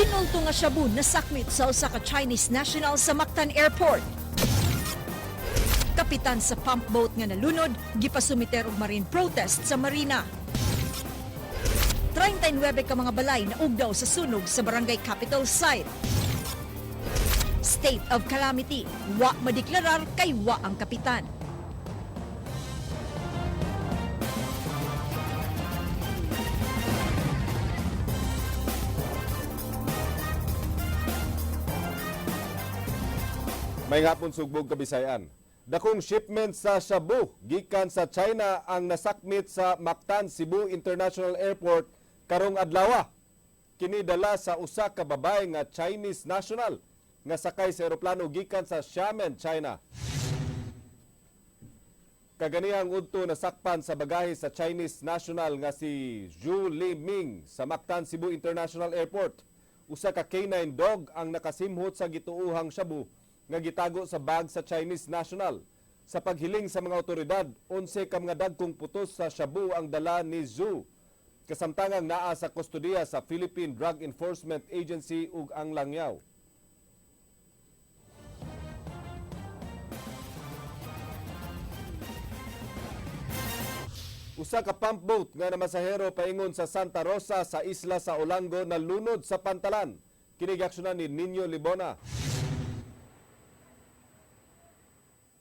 Binulto nga shabu nasakmit sa usa ka Chinese national sa Mactan Airport. Kapitan sa pump boat nga nalunod, gipasumiter og marine protest sa marina. 39 ka mga balay na ugdaw sa sunog sa Barangay Capitol Site. State of calamity, wa madeklarar kay wa ang kapitan. May hapon, sugbog Kabisayan. Dakong shipment sa shabu gikan sa China ang nasakmit sa Mactan Cebu International Airport karong adlaw. Kini dala sa usa ka babae nga Chinese national nga sakay sa eroplano gikan sa Xiamen, China. Kaganihang udto, nasakpan sa bagahe sa Chinese national nga si Zhu Liming sa Mactan Cebu International Airport. Usa ka K9 dog ang nakasimhot sa gituohang shabu nga gitago sa bag sa Chinese national. Sa paghiling sa mga otoridad, 11 ka mga dagkong putos sa shabu ang dala ni Zhu. Kasamtangang naa sa kustodiya sa Philippine Drug Enforcement Agency ug ang langyaw. Usa ka pump boat nga namasahero paingon sa Santa Rosa sa isla sa Olango nalunod sa pantalan. Kini giaksyonan ni Nino Libona.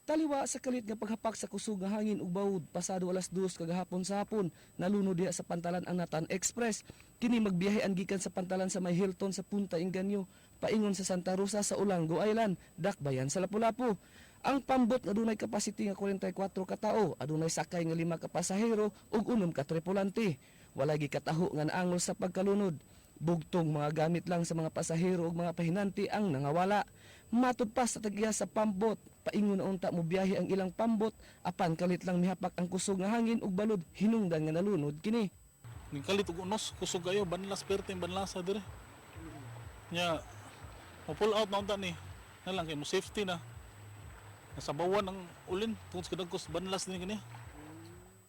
Taliwa sa kalit nga paghapak sa kusog nga hangin ug bawod pasado 2:00 kagahapon sa hapon, nalunod diha sa pantalan ang Natan Express. Kini magbiyahe ang gikan sa pantalan sa may Hilton sa Punta Inganyo paingon sa Santa Rosa sa Olango Island, dakbayan sa Lapu-Lapu. Ang pambot nga adunay capacity nga 44 ka tawo, adunay sakay nga 5 ka pasahero ug 6 ka tripulante. Walay gikataho nga naangol sa pagkalunod. Bugtong mga gamit lang sa mga pasahero ug mga pahinante ang nangawala. Matud pa sa tag-iya sa pambot, paingon na unta mo biyahe ang ilang pambot apan kalit lang mihapak ang kusog nga hangin ug balod, hinungdan nga nalunod kini. Ningkalit og unos, kusog kayo, banlas perte banlasa dire. Nya mo pull out na unta ni. Na lang kay mo safety na. Nasabawan ang ulin tungod sa kadagkos banlas din kani.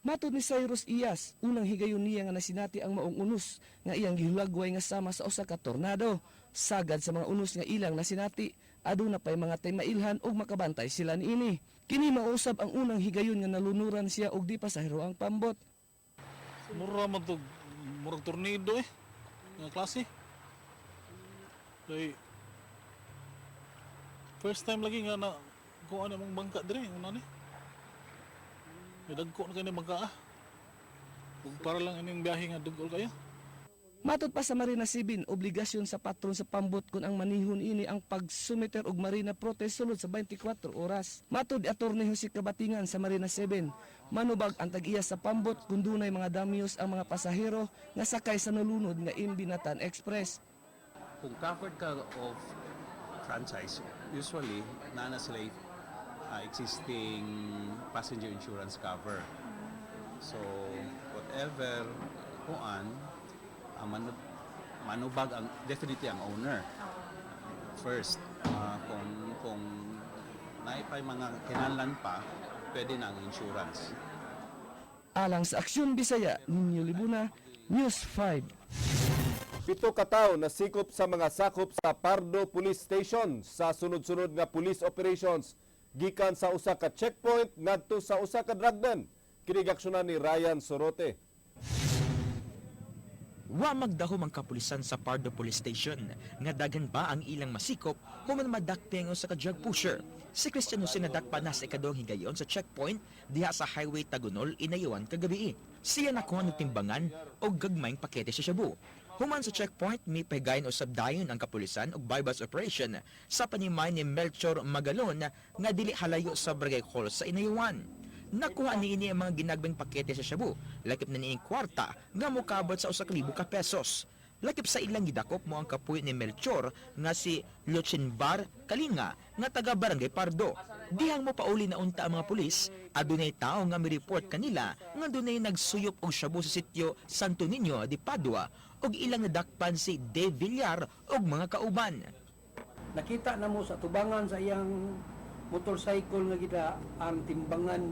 Matod ni Cyrus Iyas, unang higayon niya nga nasinati ang maong unos nga iyang gihulagway nga sama sa usa ka tornado. Sagad sa mga unos nga ilang nasinati, aduna pay mga taymailhan ug makabantay sila niini. Kini mausab ang unang higayon nga nalunuran siya og di pasahero ang pambot. Mura man to, murag tornado eh. Nga klase. Kay first time lagi nga na kung ano mong bangka dire, una ni. May dagko na kini bangka ah. Ug para lang ining biyahe nga dugol kayo. Matod pa sa Marina 7, obligasyon sa patron sa pambot kung ang manihon ini ang pagsumiter og marina protest sulod sa 24 oras. Matod ni Attorney Jose Cabatingan sa Marina 7, manubag ang tag-iya sa pambot kung dunay mga damyos ang mga pasahero nga sakay sa nalunod nga MB Natan Express. Kung covered ka of franchise, usually, naa na sila existing passenger insurance cover. So, whatever kuan, manubag ang definitely ang owner. First, kung naipay mga kinahanglan pa, pwede na ang insurance. Alang sa Aksyon Bisaya, Ninyo Libuna, News 5. 7 ka tawo nasikop sa mga sakop sa Pardo Police Station sa sunod-sunod nga police operations gikan sa usa ka checkpoint ngadto sa usa ka drug den. Kini giaksyonan ni Ryan Sorote. Wa magdahom ang kapulisan sa Pardo Police Station nga daghan pa ang ilang masikop human madakpe ang usa ka drug pusher. Si Christian Jose nadakpa na sa ikaduhang higayon sa checkpoint diha sa Highway Tagonol, Inayawan kagabi. Siya nakuha og timbangan og gagmayng pakete sa shabu. Human sa checkpoint, mipahigayon usab dayon ang kapulisan og bypass operation sa panimay ni Melchor Magalon nga dili halayo sa Barangay Hall sa Inayawan. Nakuha niini ang mga ginagmayng pakete sa shabu, lakip na niing kwarta nga mokabot sa 1,000 ka pesos. Lakip sa ilang gidakop mo ang kapuyo ni Melchor nga si Luchenbar Kalinga nga taga Barangay Pardo. Dihang mo pauli na unta ang mga pulis, adunay tao nga mi-report kanila nga dunay nagsuyop og shabu sa sitio Santo Niño de Padua ug ilang nadakpan si De Villar ug mga kauban. Nakita na mo sa tubangan sa iyang motorcycle nga gida ang timbangan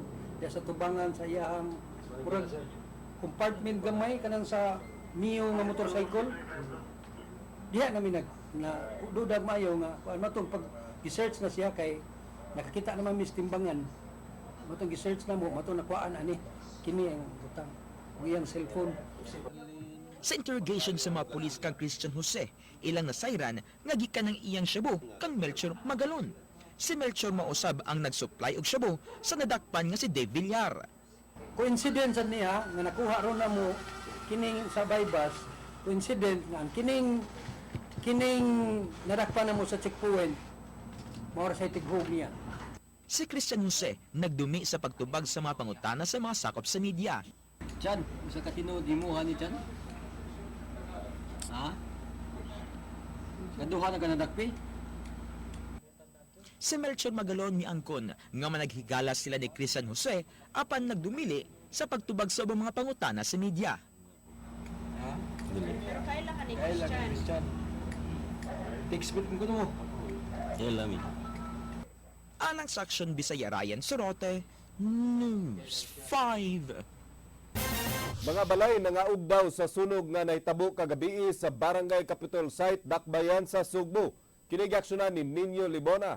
diya sa tubangan sa iyang murag compartment gamay kanang sa Mio nga motorcycle. Diha namin nag na dudag maayo nga kuan matong pag gi-search na siya kay nakakita naman mis timbangan. Matong gi-search na mo matong nakuhaan ani kini ang butang ug iyang cellphone. Sa interrogation sa mga pulis kang Christian Jose, ilang nasayran nga gikan ang iyang shabu kang Melchor Magalon. Si Melchor mausab ang nagsupply og shabu sa nadakpan nga si Dave Villar. Coincidence sad niya nga nakuha ron na mo kining sa bypass, coincident nga ang kining kining nadakpan na mo sa checkpoint mao ra say tighog niya. Si Christian Jose nagdumi sa pagtubag sa mga pangutana sa mga sakop sa media. Chan, usa ka tinuod himuha ni Chan? Ha? Kaduha na ka nadakpi? Si Melchor Magalon miangkon nga managhigala sila ni Christian Jose apan nagdumili sa pagtubag sa ubang mga pangutana sa media. Ha? Pero kaila ka ni Christian. Textbook mo kuno mo. Alang sa Action Bisaya, Ryan Sorote, News 5. Mga balay nangaug daw sa sunog nga nahitabo kagabii sa Barangay Capitol Site, Dakbayan sa Sugbo. Kini giaksyonan ni Ninyo Libona.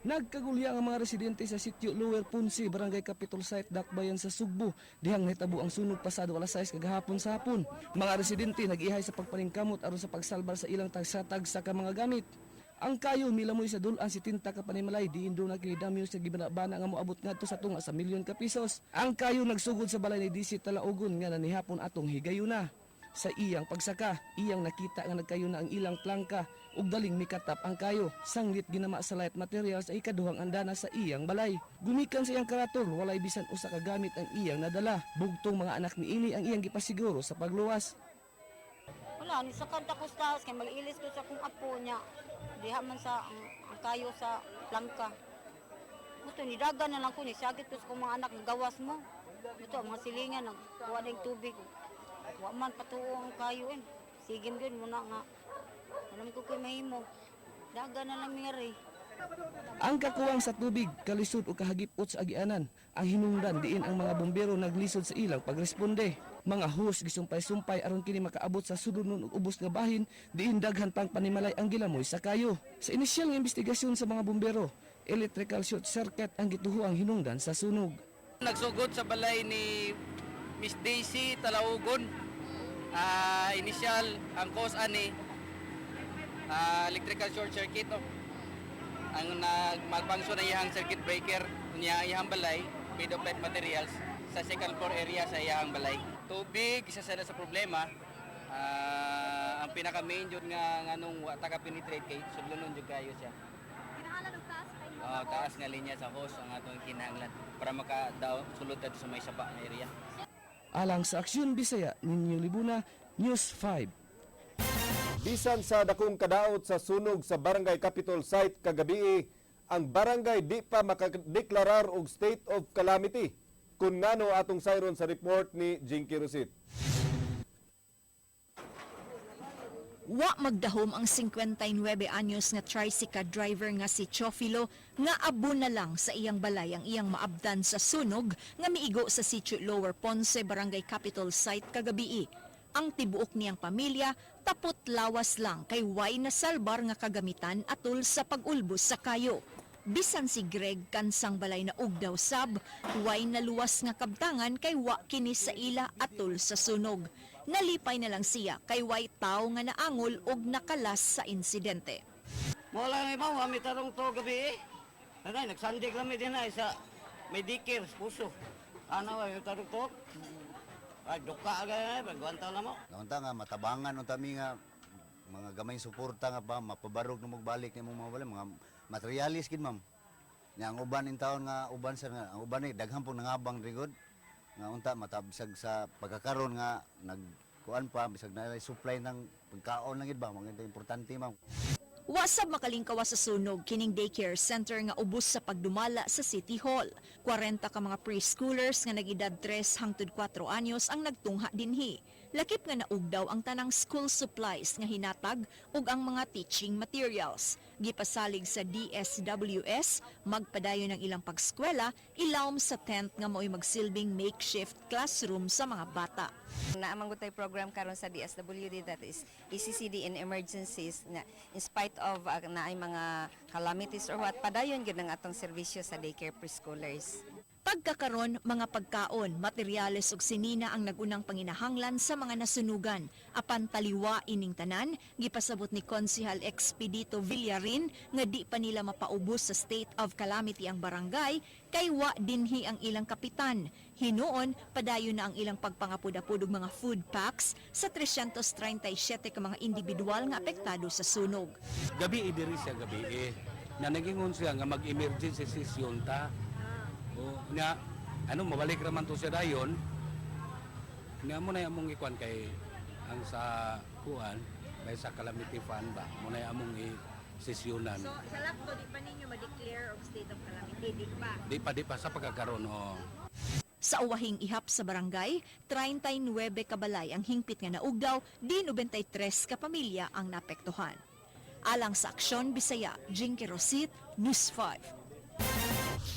Nagkagulya ang mga residente sa sitio Lower Ponce, Barangay Capitol Site, Dakbayan sa Sugbo. Dihang nahitabo ang sunog pasado alas 6 kagahapon sa hapon. Mga residente nag-ihay sa pagpaningkamot aron sa pagsalbar sa ilang tagsa-tagsa ka mga gamit. Ang kayo milamoy sa dulan si tinta ka panimalay diin do na kini damyo sa gibanabana nga moabot ngadto sa tunga sa milyon ka pesos. Ang kayo nagsugod sa balay ni DC Talaogon nga nanihapon atong higayuna. Sa iyang pagsaka, iyang nakita nga nagkayo na ang ilang plangka ug daling mikatap ang kayo. Sanglit ginama sa light materials ay ikaduhang andana sa iyang balay. Gumikan sa iyang karator, walay bisan usa ka gamit ang iyang nadala. Bugtong mga anak niini ang iyang gipasiguro sa pagluwas. Wala, ni sa kanta ko sa taas, kay mag-ilis ko sa akong apo niya. Diha man sa, ang kayo sa plangka. Buto, nidaga na lang ko, nisagit ko sa akong mga anak, gawas mo. Buto, ang mga silingan, ang kuha na yung tubig. Wa man, patuo ang kayo eh. Sige yun, muna nga. Alam ko kay mahimo. Daga na lang miri. Ang kakuwang sa tubig, kalisod o kahagipot sa agianan. Ang hinungdan diin ang mga bombero naglisod sa ilang pagresponde. Mga hose gisumpay-sumpay aron kini makaabot sa sudlonon ug ubos nga bahin diin daghan pang panimalay ang gilamoy sa kayo. Sa inisyal nga investigasyon sa mga bombero, electrical short circuit ang gituhuang hinungdan sa sunog. Nagsugod sa balay ni Miss Daisy Talaugon. Ah, initial ang cause ani electrical short circuit. Oh. Ang nagmagpangso na iyang circuit breaker niya iyang balay made of light materials sa second floor area sa iyang balay. Tubig isa sana sa problema. Ah, ang pinaka main jud nga nganong wa ta ka penetrate kay sudlonon jud kayo siya. Oh, taas nga linya sa hose ang atong kinahanglan para maka daw sulod dadto sa may sapa nga area. Alang sa Aksyon Bisaya, Ninyo Libuna, News 5. Bisan sa dakong kadaot sa sunog sa Barangay Capitol Site kagabi, ang barangay di pa makadeklarar og state of calamity. Kung ngano atong sayron sa report ni Jinky Rosit. Wa magdahom ang 59 anyos nga tricycle driver nga si Chofilo nga abo na lang sa iyang balay ang iyang maabdan sa sunog nga miigo sa sitio Lower Ponce, Barangay Capitol Site kagabii. Ang tibuok niyang pamilya tapot lawas lang kay way na salbar nga kagamitan atol sa pag-ulbos sa kayo. Bisan si Greg kansang balay na ugdaw sab, way na luwas nga kabtangan kay wa kini sa ila atol sa sunog. Nalipay na lang siya kay way tao nga naangol og nakalas sa insidente. Wala nga iba, kami tarong to gabi eh. Anay, nagsandig lang mi din ay sa may dikir, puso. Ano, ay tarong to. Ay, duka agad ay, pagwanta na mo. Naunta nga matabangan unta mi nga mga gamay suporta nga pa mapabarog na magbalik nimo mga balay mga materialis gid, ma'am. Nya ang uban in taon nga uban sir nga ang uban ni daghan pong nangabang rigod nga unta matabsag sa pagkakaron nga nag kuan pa bisag na supply ng pagkaon lang gid ba mga importante, ma'am. Wasab makalingkawa sa sunog kining daycare center nga ubos sa pagdumala sa City Hall. 40 ka mga preschoolers nga nag-edad 3 hangtod 4 anyos ang nagtungha dinhi. Lakip nga naugdaw ang tanang school supplies nga hinatag ug ang mga teaching materials. Gipasalig sa DSWS, magpadayon ang ilang pagskwela, ilawom sa tent nga mao'y magsilbing makeshift classroom sa mga bata. Naa man tay program karon sa DSWD, that is ECCD in emergencies, na in spite of naay mga calamities or what, padayon gyud ang atong serbisyo sa daycare preschoolers. Pagkakaron, mga pagkaon, materyales ug sinina ang nagunang panginahanglan sa mga nasunugan. Apan taliwa ining tanan, gipasabot ni Konsihal Expedito Villarin nga di pa nila mapaubos sa state of calamity ang barangay kay wa dinhi ang ilang kapitan. Hinuon, padayon na ang ilang pagpangapud-apud og mga food packs sa 337 ka mga individual nga apektado sa sunog. Gabi diri siya gabi eh. Na nagingon siya nga mag-emergency session ta. O nya ano, mabalik raman to siya dayon. Nya mo na among ikuan kay ang sa kuan kay sa calamity fund ba mo na among i sesyonan. So, sa lakto, di pa ninyo ma-declare og state of calamity, di pa? Di pa sa pagkakaroon, oh. Sa uwahing ihap sa barangay, 39 kabalay ang hingpit nga naugdaw, di 93 ka pamilya ang naapektuhan. Alang sa Aksyon Bisaya, Jinky Rosit, News 5.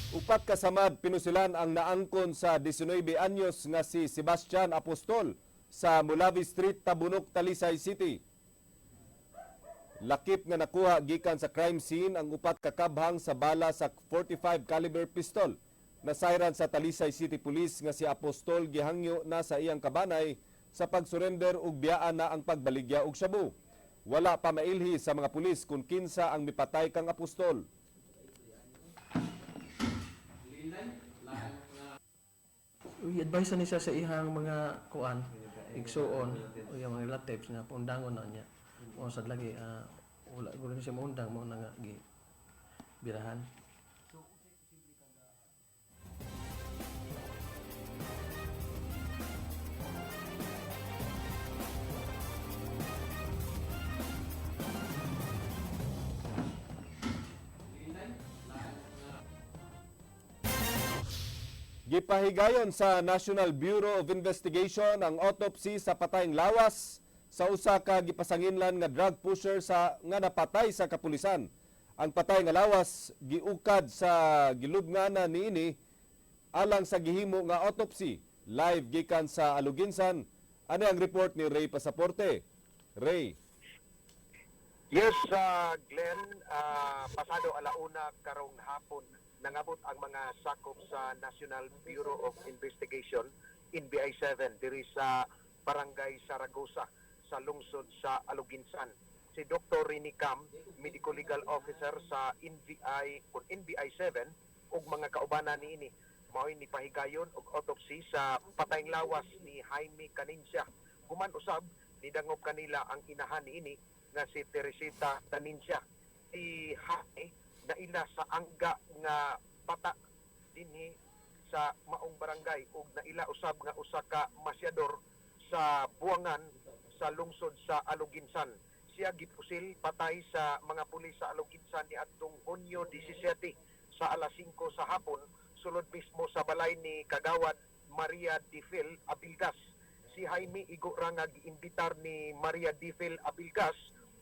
Upat ka samad pinusilan ang naangkon sa 19 anyos nga si Sebastian Apostol sa Mulavi Street, Tabunok, Talisay City. Lakip nga nakuha gikan sa crime scene ang upat ka kabhang sa bala sa 45 caliber pistol. Nasayran sa Talisay City Police nga si Apostol gihangyo na sa iyang kabanay sa pagsurrender ug biyaan na ang pagbaligya og shabu. Wala pa mailhi sa mga pulis kung kinsa ang mipatay kang Apostol. I-advise ni siya sa ihang mga kuan, igsuon o iyang mga relatives nga paundangon na niya. O sad lagi wala guro ni siya maundang, mao na nga gi birahan. Gipahigayon sa National Bureau of Investigation ang autopsy sa patayng lawas sa usa ka gipasanginlan nga drug pusher sa nga napatay sa kapulisan. Ang patay nga lawas giukad sa gilubnganan niini alang sa gihimo nga autopsy. Live gikan sa Aluginsan. Ano ang report ni Ray Pasaporte? Ray. Yes, Glenn, pasado alauna karong hapon, nangabot ang mga sakop sa National Bureau of Investigation, NBI 7, diri sa Barangay Saragosa sa lungsod sa Aluginsan. Si Dr. Rini Cam, Medical Legal Officer sa NBI o NBI 7 ug mga kaubanan niini, mao'y nipahigayon og autopsy sa patayng lawas ni Jaime Canincia. Human usab, nidangop kanila ang inahan niini nga si Teresita Tanincia. Si Jaime naila sa angga nga pata dinhi sa maong barangay ug naila usab nga usa ka masyador sa buwangan sa lungsod sa Aluginsan. Siya gipusil patay sa mga pulis sa Aluginsan niadtong Hunyo 17 sa alas 5 sa hapon, sulod mismo sa balay ni Kagawad Maria Difil Abilgas. Si Jaime igo ra nga giimbitar ni Maria Difil Abilgas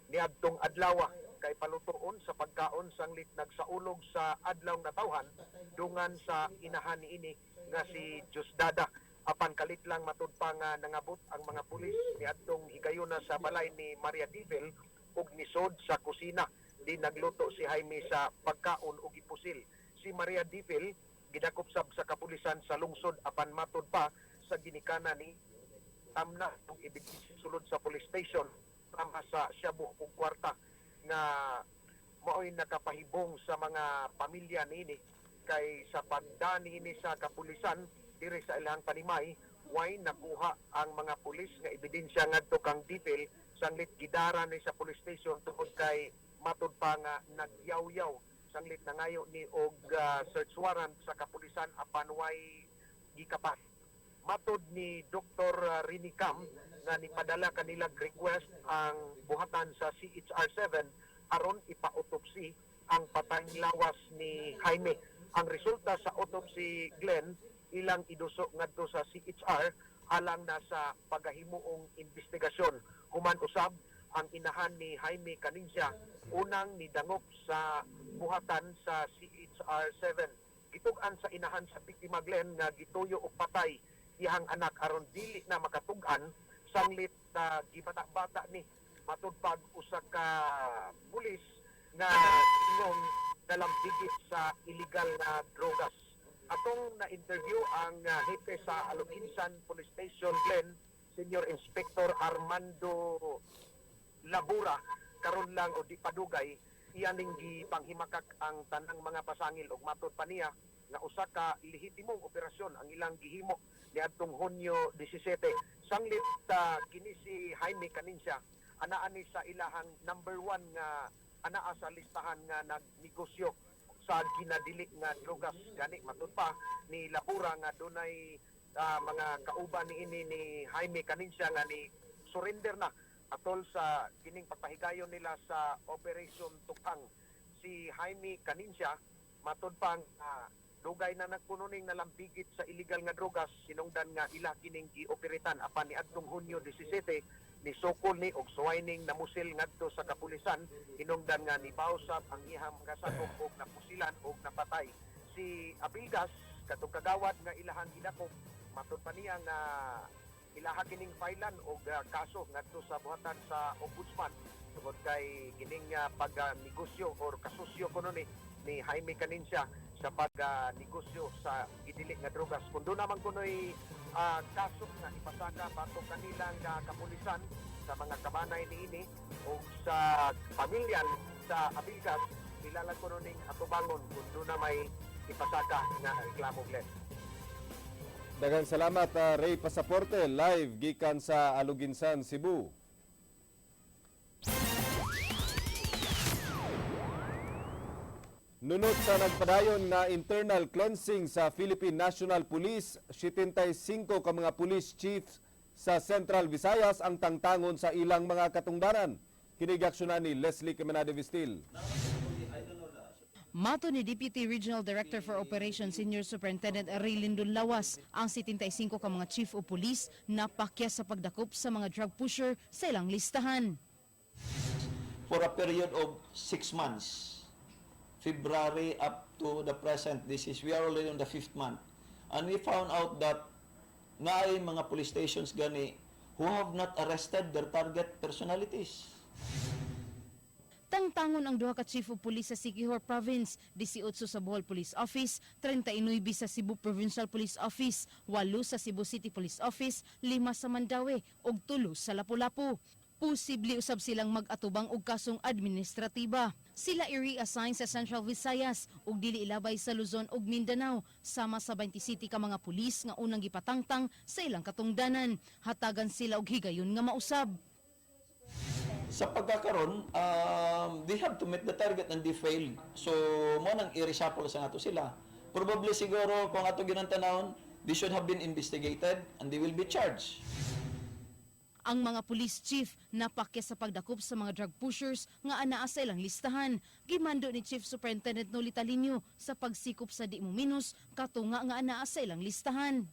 niadtong adlaw kay palutoon sa pagkaon sanglit nagsaulog sa adlaw nga tawhan dungan sa inahan niini nga si Diosdada. Apan kalit lang, matud pa nga nangabot ang mga pulis niadtong higayuna sa balay ni Maria Difil ug nisod sa kusina di nagluto si Jaime sa pagkaon ug gipusil. Si Maria Difil gidakop sab sa kapulisan sa lungsod, apan matud pa sa ginikana ni tamna ug ibig sulod sa police station tama sa shabu ug kwarta nga mao'y nakapahibong sa mga pamilya niini, kay sa pagdani ini sa kapulisan diri sa ilang panimay, way nakuha ang mga pulis nga ebidensya ngadto kang Dipil sanglit gidara ni sa police station tungod kay matud pa nga nagyawyaw sanglit nangayo ni og search warrant sa kapulisan, apan way gikapas. Matod ni Dr. Rini Cam nga nipadala kanilang request ang buhatan sa CHR7 aron ipa-autopsy ang patayng lawas ni Jaime. Ang resulta sa autopsy, Glenn, ilang iduso ngadto sa CHR. alang na sa pagahimuong investigasyon. Human usab ang inahan ni Jaime Canincia unang nidangop sa buhatan sa CHR 7. Gitug-an sa inahan sa biktima, Glenn, nga gituyo og patay iyang anak aron dili na makatug-an sanglit na gibata-bata ni matud pag usa ka pulis nga ingong nalambigit sa illegal na drogas. Atong na-interview ang hepe sa Aloguinsan Police Station, Glenn, Senior Inspector Armando Labura, karon lang o di padugay iyaning gipanghimakak ang tanang mga pasangil ug matud pa niya nga usa ka lehitimong operasyon ang ilang gihimo niadtong Hunyo 17 sanglit kini si Jaime Canincia anaa ni sa ilahang number one nga anaa sa listahan nga nagnegosyo sa ginadili nga drogas. Gani matud pa ni Labura nga dunay mga kauban niini ni Jaime Canincia nga ni surrender na atol sa kining pagpahigayon nila sa Operation Tokhang. Si Jaime Canincia matud pang dugay na nagpuno ning nalambigit sa illegal nga drogas sinungdan nga ila kining gioperitan, apan niadtong Hunyo 17 ni sukol ni og suway ning namusil ngadto sa kapulisan hinungdan nga nibawsap ang iyang mga sakop og napusilan og napatay. Si Abilgas, katong kagawad nga ilahang gidakop, matud pa niya nga ilaha kining failan og kaso ngadto sa buhatan sa ombudsman tungod kay kining pag-negosyo or kasusyo kuno ni Jaime Canincia sa pag-negosyo sa gidili nga drogas. Kung doon naman kuno'y kaso nga ipasaka batok kanilang kapulisan sa mga kabanay niini o sa pamilya sa Abilgas, ilalag kuno ning atubangon kung doon na may ipasaka nga reklamo, Glenn. Daghang salamat, Ray Pasaporte, live gikan sa Aloguinsan, Cebu. Nunot sa nagpadayon na internal cleansing sa Philippine National Police, 75 ka mga police chiefs sa Central Visayas ang tangtangon sa ilang mga katungdanan. Kini giaksyonan ni Leslie Caminade Vistil. Mato ni Deputy Regional Director for Operations Senior Superintendent Ray Lindon Lawas, ang 75 ka mga chief of police napakyas sa pagdakop sa mga drug pusher sa ilang listahan. For a period of 6 months, February up to the present, this is, we are already on the fifth month. And we found out that naay mga police stations gani who have not arrested their target personalities. Tangtangon ang duha ka chief of police sa Siquijor Province, 18 sa Bohol Police Office, 39 sa Cebu Provincial Police Office, 8 sa Cebu City Police Office, 5 sa Mandaue ug 3 sa Lapu-Lapu. Posible usab silang mag-atubang og kasong administratiba. Sila i-reassign sa Central Visayas ug dili ilabay sa Luzon ug Mindanao sama sa 27 ka mga pulis nga unang gipatangtang sa ilang katungdanan. Hatagan sila og higayon nga mausab. Sa pagkakaron, they have to meet the target and they failed. So, mo nang i-reshuffle sa nato sila. Probably siguro, kung ato ginantanawon, they should have been investigated and they will be charged. Ang mga police chief napakyas sa pagdakop sa mga drug pushers nga anaa sa ilang listahan. Gimando ni Chief Superintendent Noli Talino sa pagsikop sa di mo minus katunga nga anaa sa ilang listahan.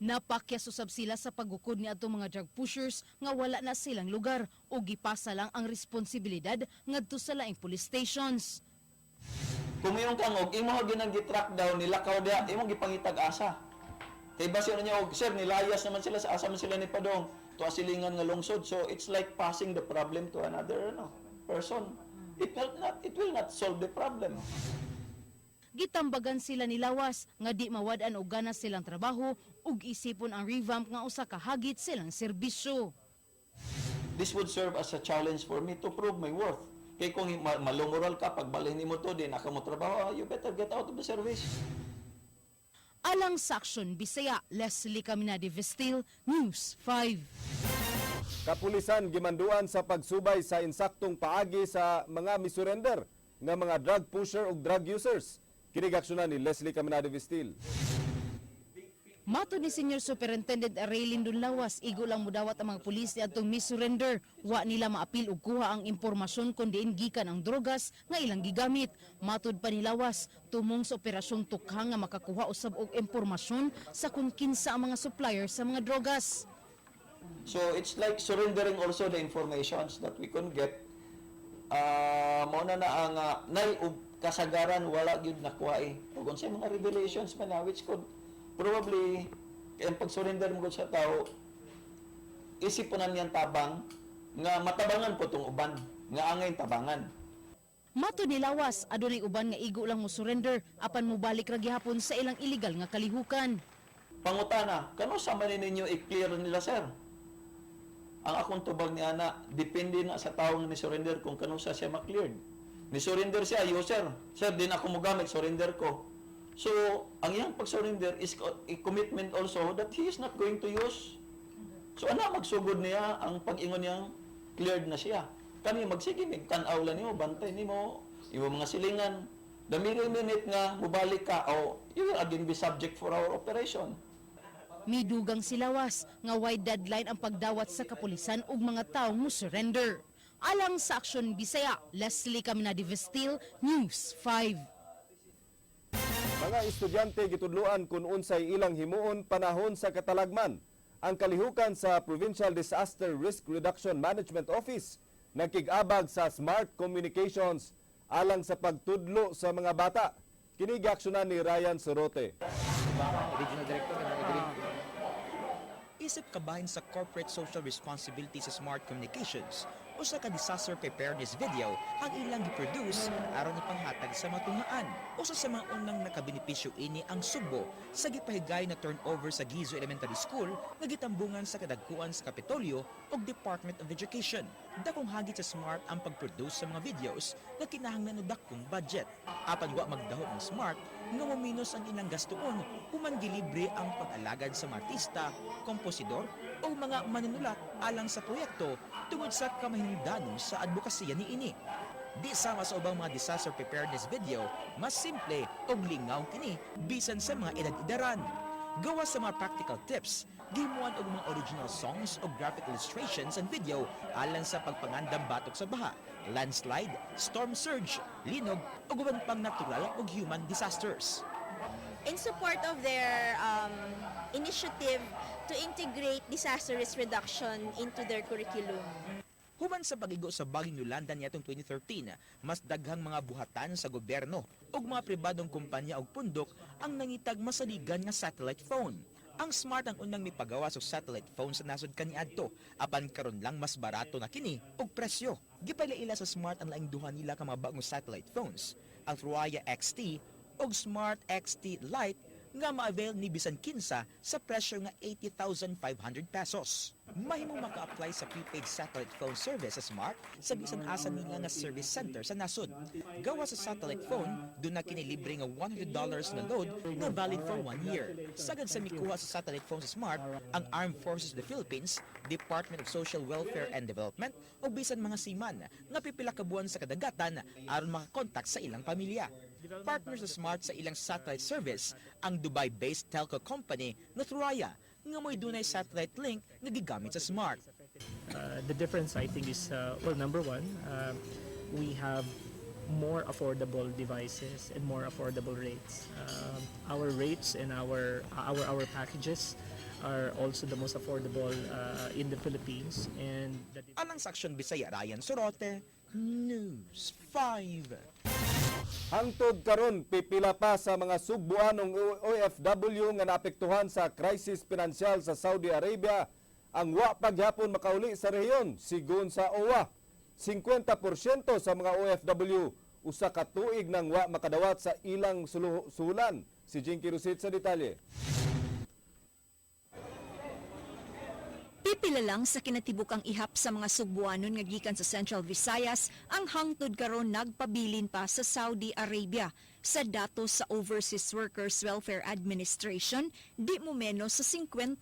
Napakyas usab sila sa paggukod ni adtong mga drug pushers nga wala na silang lugar o gipasa lang ang responsibilidad ngadto sa laing police stations. Kung iyong kang og imo ginang gi-track down nilakaw diha, imong gipangitag asa. Kay basi ano niya og sir nilayas naman sila, sa asa man sila ni padong to silingan nga lungsod. So it's like passing the problem to another ano person. It will not solve the problem. Gitambagan sila ni Lawas nga di mawad-an og gana silang trabaho ug isipon ang revamp nga usa ka hagit silang serbisyo. This would serve as a challenge for me to prove my worth. Kay kung malumoral ka, pagbalhin nimo to, di na ka mo trabaho, you better get out of the service. Alang sa Aksyon Bisaya, Leslie Caminade Vestil, News 5. Kapulisan gimanduan sa pagsubay sa insaktong paagi sa mga misurrender nga mga drug pusher ug drug users. Kini giaksyonan ni Leslie Caminade Vistil. Matod ni Senior Superintendent Raylene Dunlawas, igo lang mudawat ang mga pulis niadtong mi-surrender. Wa nila maapil og kuha ang impormasyon kon diin gikan ang drogas nga ilang gigamit. Matod pa ni Lawas, tumong sa operasyong tukhang nga makakuha usab og impormasyon sa kung kinsa ang mga supplier sa mga drogas. So it's like surrendering also the informations that we can get. Mao na na ang nay ug kasagaran wala gyud nakuha eh. Ug unsay mga revelations man na which could probably kay ang pag-surrender mo gud sa tao, isip po na niyang tabang nga matabangan po tong uban nga angay tabangan. Matod ni Lawas, adunay uban nga igo lang mo surrender apan mobalik ra gihapon sa ilang illegal nga kalihukan. Pangutana, kano sa man ninyo i-clear nila, sir? Ang akong tubag ni ana, depende na sa tao nga ni-surrender kung kano sa siya ma-cleared. Ni-surrender siya, yo sir. Sir, di na ako mogamit, surrender ko. So, ang iyang pag-surrender is a commitment also that he is not going to use. So, ana magsugod niya ang pag-ingon niyang cleared na siya. Kani magsige mig tan-aw lang nimo, bantay nimo, imo mga silingan. The mere minute nga mobalik ka, oh, you will again be subject for our operation. Midugang si Lawas nga way deadline ang pagdawat sa kapulisan ug mga tawo mo surrender. Alang sa Aksyon Bisaya, Leslie Caminadi Vestil, News 5. Mga estudyante gitudloan kung unsay ilang himuon panahon sa katalagman. Ang kalihukan sa Provincial Disaster Risk Reduction Management Office nagkig-abag sa Smart Communications alang sa pagtudlo sa mga bata. Kini giaksyonan ni Ryan Sorote. Regional Director. Isip kabahin sa corporate social responsibility sa Smart Communications, usa ka disaster preparedness video ang ilang gi-produce aron ipanghatag sa mga tunghaan. Usa sa mga unang nakabenepisyo ini ang Sugbo sa gipahigay na turnover sa Guizo Elementary School nga gitambungan sa kadagkuan sa Kapitolyo ug Department of Education. Dakong hagit sa Smart ang pag-produce sa mga videos nga kinahanglan og dakong budget. Apan wa magdahom ang Smart nga mominos ang ilang gastuon human gilibre ang pag-alagad sa mga artista, komposidor o mga manunulat alang sa proyekto tungod sa kamahinungdanon sa advokasya niini. Di sama sa ubang mga disaster preparedness video, mas simple ug lingaw kini bisan sa mga edad-edaran. Gawas sa mga practical tips, gihimuan og mga original songs o graphic illustrations and video alang sa pagpangandam batok sa baha, landslide, storm surge, linog ug uban pang natural ug human disasters. In support of their initiative to integrate disaster risk reduction into their curriculum. Human sa pagigo sa Bagyong Yolanda niadtong 2013, mas daghang mga buhatan sa gobyerno ug mga pribadong kumpanya og pundok ang nangitag masaligan nga satellite phone. Ang Smart ang unang mipagawa sa satellite phone sa nasod kaniadto, apan karon lang mas barato na kini og presyo. Gipailaila sa Smart ang laing duha nila ka mga bagong satellite phones, ang Thuraya XT ug Smart XT Lite nga ma-avail ni bisan kinsa sa presyo nga 80,500 pesos. Mahimong maka-apply sa prepaid satellite phone service sa Smart sa bisan asa nila nga service center sa nasod. Gawas sa satellite phone, duna kini libre nga $100 na load nga valid for one year. Sagad sa mikuha sa satellite phone sa Smart, ang Armed Forces of the Philippines, Department of Social Welfare and Development ug bisan mga seaman nga pipila ka buwan sa kadagatan aron makakontak sa ilang pamilya. Partner sa Smart sa ilang satellite service ang Dubai-based telco company nga Thuraya nga mo'y dunay satellite link nga gigamit sa Smart. The difference, I think, is, well, number one, we have more affordable devices and more affordable rates. Our rates and our packages are also the most affordable in the Philippines and the Alang sa Aksyon Bisaya, Ryan Sorote, News 5. Hangtod karon, pipila pa sa mga sugbuanong OFW nga naapektuhan sa krisis pinansyal sa Saudi Arabia ang wa paghapon makauli sa rehiyon, sigon sa OWWA. 50% sa mga OFW usa ka tuig nang wa makadawat sa ilang suhulan. Si Jinky Rusit sa detalye. Pipila lang sa kinatibukang ihap sa mga Sugbuanon nga gikan sa Central Visayas ang hangtod karon nagpabilin pa sa Saudi Arabia. Sa datos sa Overseas Workers Welfare Administration, di mo menos sa 50%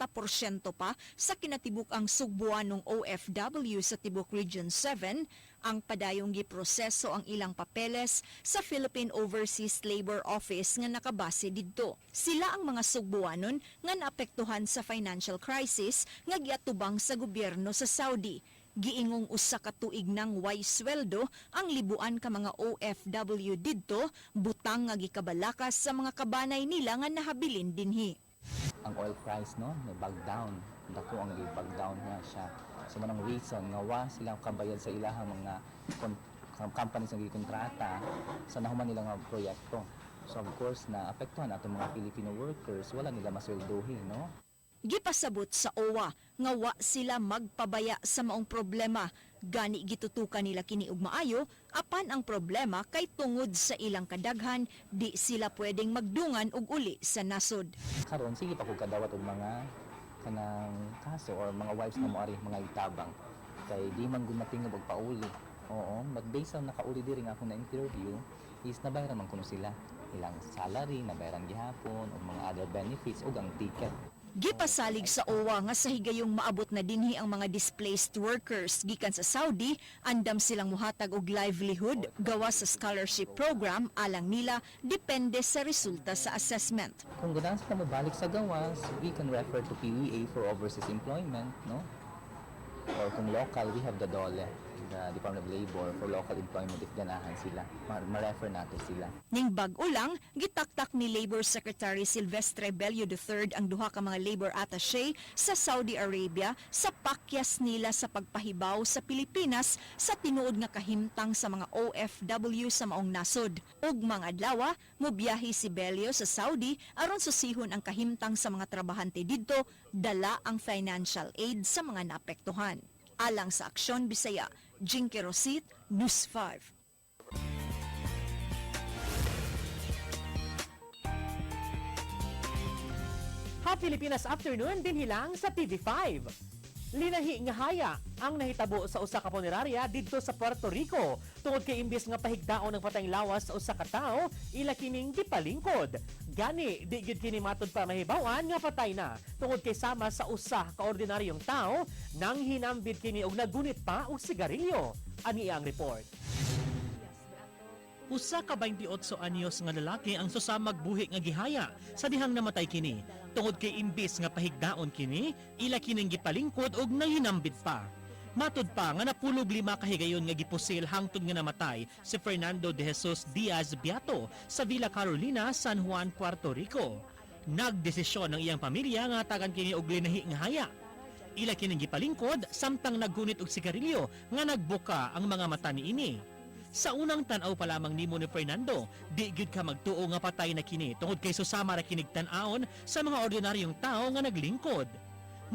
pa sa kinatibukang Sugbuanong OFW sa Tibuk Region 7 Ang padayong giproseso ang ilang papeles sa Philippine Overseas Labor Office nga nakabase didto. Sila ang mga Sugbuanon nga naapektuhan sa financial crisis nga giatubang sa gobyerno sa Saudi. Giingong 1 ka tuig nang way sweldo ang libuan ka mga OFW didto, butang nga gikabalakas sa mga kabanay nila nga nahabilin dinhi. Ang oil price, no, nag down, dako ang gi-bag down niya siya. So manang reason nga wa sila kabayad sa ilahang mga companies nga gikontrata sa nahuman nila nga proyekto. So of course na apektuhan atong mga Filipino workers, wala nila masweldohi, no. Gipasabot sa OWWA nga wa sila magpabaya sa maong problema. Gani gitutukan nila kini og maayo, apan ang problema kay tungod sa ilang kadaghan, di sila pwedeng magdungan og uli sa nasod. Karon sige pa kog kadawat og mga kanang kaso or mga wives nga moari mga itabang kay di man gud matingog og pauli. Oo, but based on nakauli diri nga akong na interview is nabayaran man kuno sila ilang salary, nabayaran gihapon og mga other benefits ug ang ticket. Gipasalig sa OWWA nga sa higayong maabot na dinhi ang mga displaced workers gikan sa Saudi, andam silang muhatag og livelihood gawas sa scholarship program alang nila, depende sa resulta sa assessment. Kung ganahan sila mobalik sa gawas, we can refer to PEA for overseas employment, no? Or kung local, we have the DOLE, the Department of Labor for local employment if ganahan sila. Ma-refer nato sila. Ning bag-o lang, gitaktak ni Labor Secretary Silvestre Bello III ang duha ka mga labor attaché sa Saudi Arabia sa pakyas nila sa pagpahibaw sa Pilipinas sa tinuod nga kahimtang sa mga OFW sa maong nasod. Ug mga adlaw, mobiyahe si Bello sa Saudi aron susihon ang kahimtang sa mga trabahante didto, dala ang financial aid sa mga naapektuhan. Alang sa Aksyon Bisaya, Jinky Rosit, News 5. Happy Pilipinas Afternoon dinhi lang sa TV5. Linahi nga haya ang nahitabo sa usa ka punerarya didto sa Puerto Rico tungod kay imbes nga pahigdaon ng patayng lawas sa usa ka tawo, ila kining gipalingkod. Gani di gyud kini matud pa mahibaw-an nga patay na tungod kay sama sa usa ka ordinaryong tawo nang hinambit kini og nagunit pa og sigarilyo. Ani ang report. Usa ka 28 anyos nga lalaki ang susamag buhi nga gihaya sa dihang namatay kini. Tungod kay imbis nga pahigdaon kini, ila kining gipalingkod og nanghinambit pa. Matud pa nga napulog 5 ka higayon nga gipusil hangtod nga namatay si Fernando de Jesus Diaz Beato sa Villa Carolina, San Juan, Puerto Rico. Nagdesisyon ang iyang pamilya nga hatagan kini og linahi nga haya. Ila kining gipalingkod samtang naggunit og sigarilyo nga nagbuka ang mga mata niini. Sa unang tan-aw pa lamang nimo ni Fernando, di gyud ka magtuo nga patay na kini tungod kay susama ra kinig tan-awon sa mga ordinaryong tao nga naglingkod.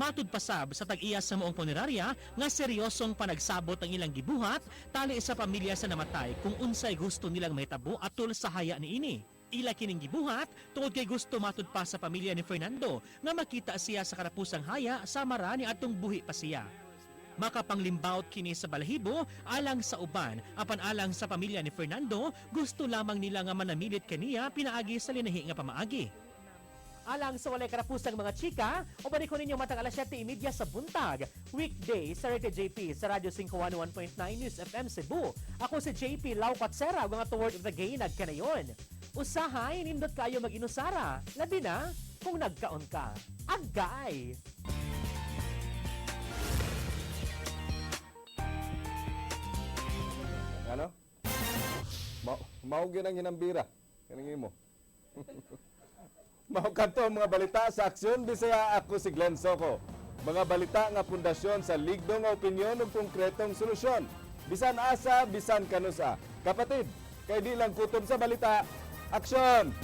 Matud pasab sa tag-iya sa maong punerarya nga seryosong panagsabot ang ilang gibuhat tali sa pamilya sa namatay kung unsay gusto nilang mahitabo atol sa haya niini. Ila kining gibuhat tungod kay gusto matud pa sa pamilya ni Fernando nga makita siya sa karapusang haya sama ra ni atong buhi pa siya. Makapanglimbawot kini sa balahibo alang sa uban, apan alang sa pamilya ni Fernando, gusto lamang nila nga manamilit kaniya pinaagi sa linahi nga pamaagi. Alang sa walay karapusang mga chika, ubani ko ninyo matag alas 7:30 sa buntag. Weekday sa RTJP sa Radyo 511.9 News FM Cebu. Ako si JP Lau Katsera, ug ang ato word of the gay nagkanayon. Usahay, nindot kayo mag-inusara. Labi na kung nagkaon ka. Agay! Ano? Mao gyud ang hinambira. Kaning imo. Mao kadto ang mga balita sa Aksyon Bisaya. Ako si Glenn Soco. Mga balita nga pundasyon sa ligdo nga opinyon ug konkretong solusyon. Bisan asa, bisan kanusa. Kapatid, kay di lang kutob sa balita, aksyon!